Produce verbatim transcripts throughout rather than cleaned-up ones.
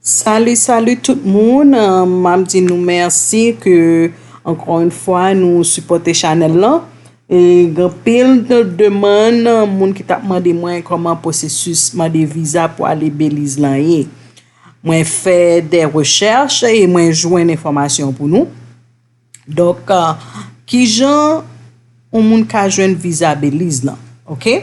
Salut, salut tout moun. Euh, m ap di nou mèsi ke ankò yon fwa nou sipòte chanèl lan. E gen anpil de demann, moun ki t ap mande mwen kòman pwosesis mande viza pou ale Beliz lan ye. Mwen fè de rechèch e mwen jwenn enfòmasyon pou nou. Donk, euh, kijan yon moun ka jwenn viza Beliz lan? Oke?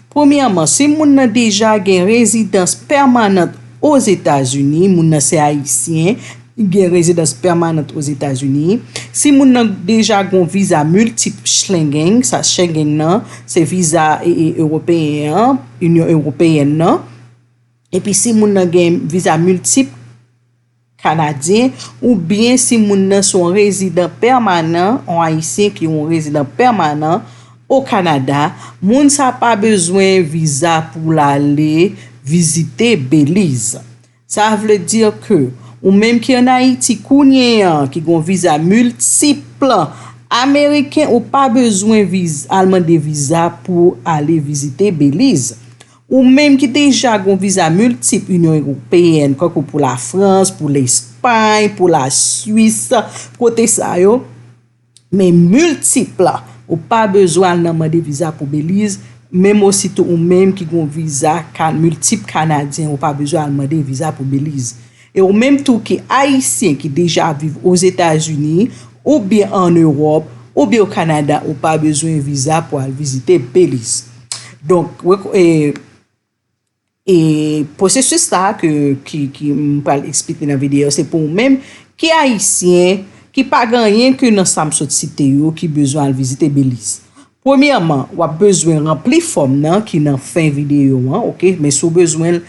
Premyèman, si moun nan deja gen rezidans pèmanan Ozetazini, moun nan se ayisyen, li gen rezidans pèmanan Ozetazini. Si moun nan deja gen viza miltip Schengen, sa Schengen nan, se viza e, e, ewopeyen an, Inyon Ewopeyèn nan. Epi si moun nan gen viza miltip kanadyen, oubyen si moun nan se yon rezidan pèmanan, yon ayisyen ki yon rezidan pèmanan o Kanada, moun sa pa bezwen viza pou l ale vizite Beliz. Sa vle di ke ou menm ki ann Ayiti kounye an, ki gen yon viza miltip ameriken, ou pa bezwen viz-, al mande viza pou ale vizite Beliz. Ou menm ki deja gen yon viza miltip Inyon Ewopeyèn, kankou pou Lafrans, pou Lespay, pou Laswis, kote sa yo, men miltip la, ou pa bezwen al nan mande viza pou Beliz, menm ositou ou menm ki gen yon viza ka-, miltip kanadyen, ou pa bezwen al mande viza pou Beliz. E ou menm tou ki ayisyen ki deja viv Ozetazini, oubyen ann Ewòp, oubyen o Kanada, ou pa bezwen viza pou al vizite Beliz. Donk, wè, e, e pwosesis sa ke, ki, ki m pral eksplike nan videyo, se pou ou menm ki ayisyen, ki pa gen anyen ke nan sa m sot site yo, ki bezwen al vizite Beliz. Premyèman, w ap bezwen ranpli fòm nan ki nan fen videyo an, oke? Men si w bezwen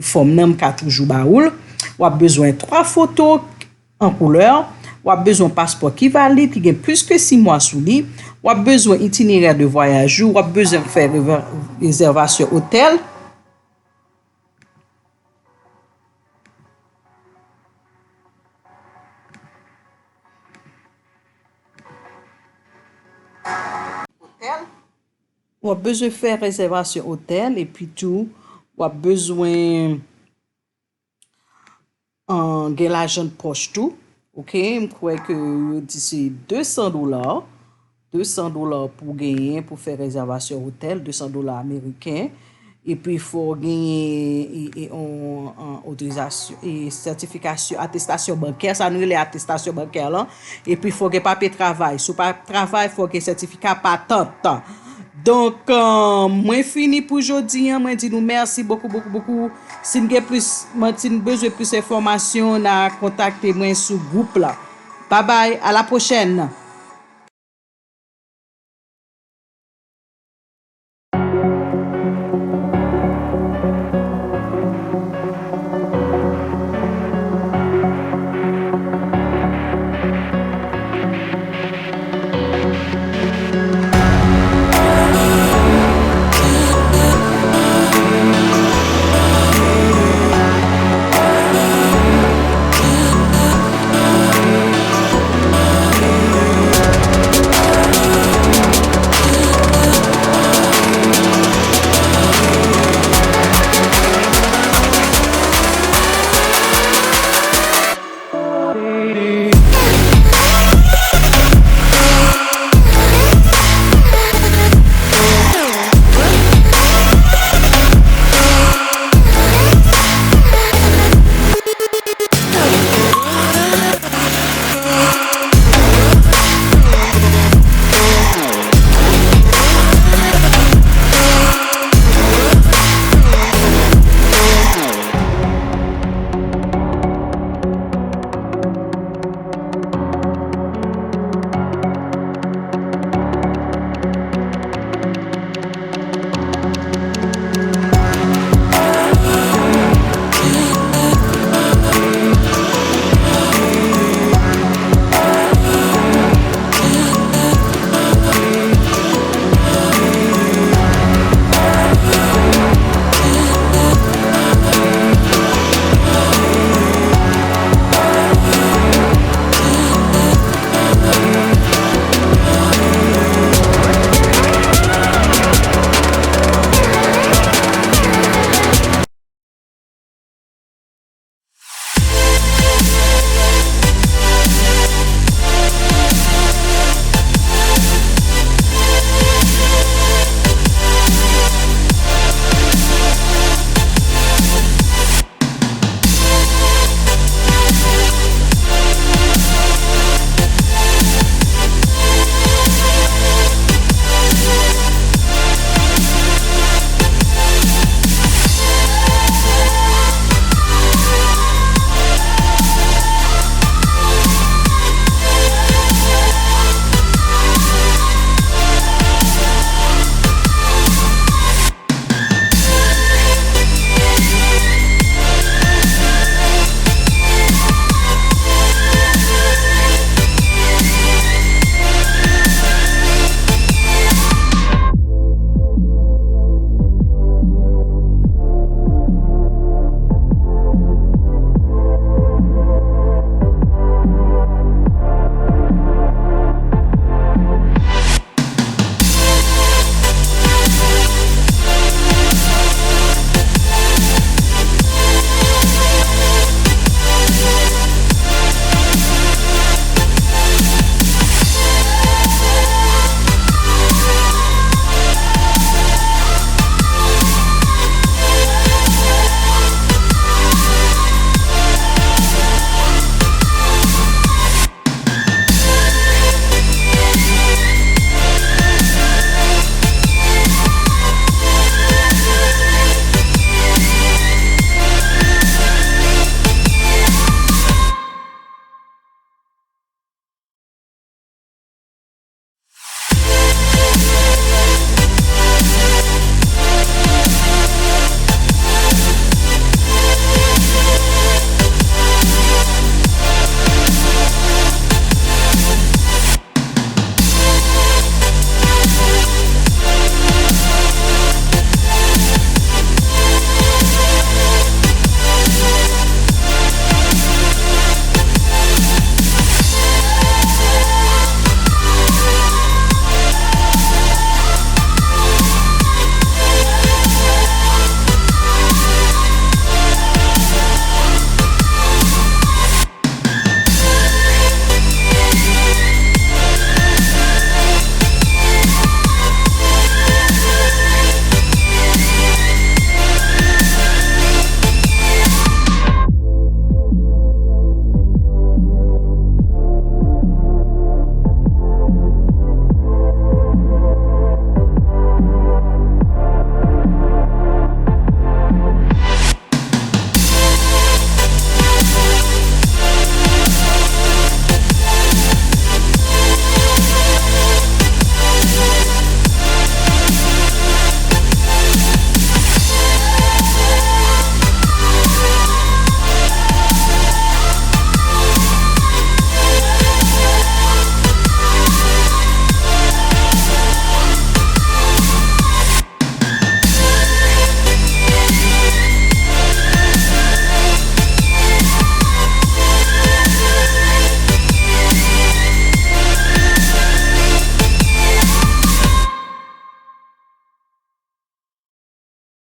fòm nan, m ka toujou ba ou l. W ap bezwen twa foto an koulè. W ap bezwen paspò ki valid, ki gen plis ke sis mwa sou li. W ap bezwen itinerè de vwayaj ou. W ap bezwen fè revè-, rezèvasyon otèl. Otèl. W ap bezwen fè rezèvasyon otèl, epi tou, w ap bezwen, an, gen lajan de pòch tou. Oke, m kwè ke yo di se de san dola. De san dola pou genyen, pou fè rezèvasyon otèl, de san dola ameriken. Epi fò w genyen, e, e, on, on otorizasyon, e sètifikasyon, atestasyon bankè, sa nou rele atestasyon bankè lan. Epi fò w gen papye travay. Si w pa travay, fò w gen sètifika patant. Donk, euh, mwen fini pou jodi an. Mwen di nou mèsi bokou, bokou, bokou. Si n gen plis, mwen, si n bezwen plis enfòmasyon, n a kontakte mwen sou gwoup la. Babay, a la pwochèn.